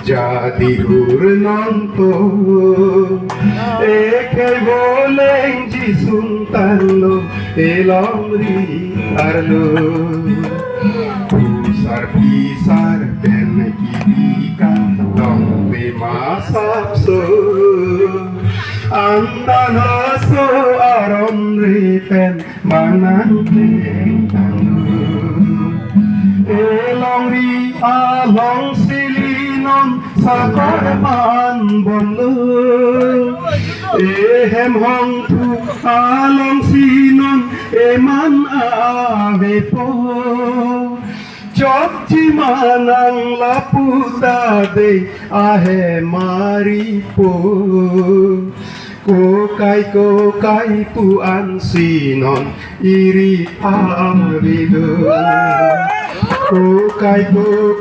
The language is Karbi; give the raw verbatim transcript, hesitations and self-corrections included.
Jadi hur nonto, ekhei voleng jisung tanglo, elongri arlo. Pusar pisar pen kibika, long pe masapso. Antan haso aron re pen, manang teng tanglo. Elongri along silinon sakor man bomlo. Ehem hongthu along sinon eman avepo. Chokji manang lapu ta de ahem aripo. Kokai kokai pu ansi non iri avedo. Kokai kokai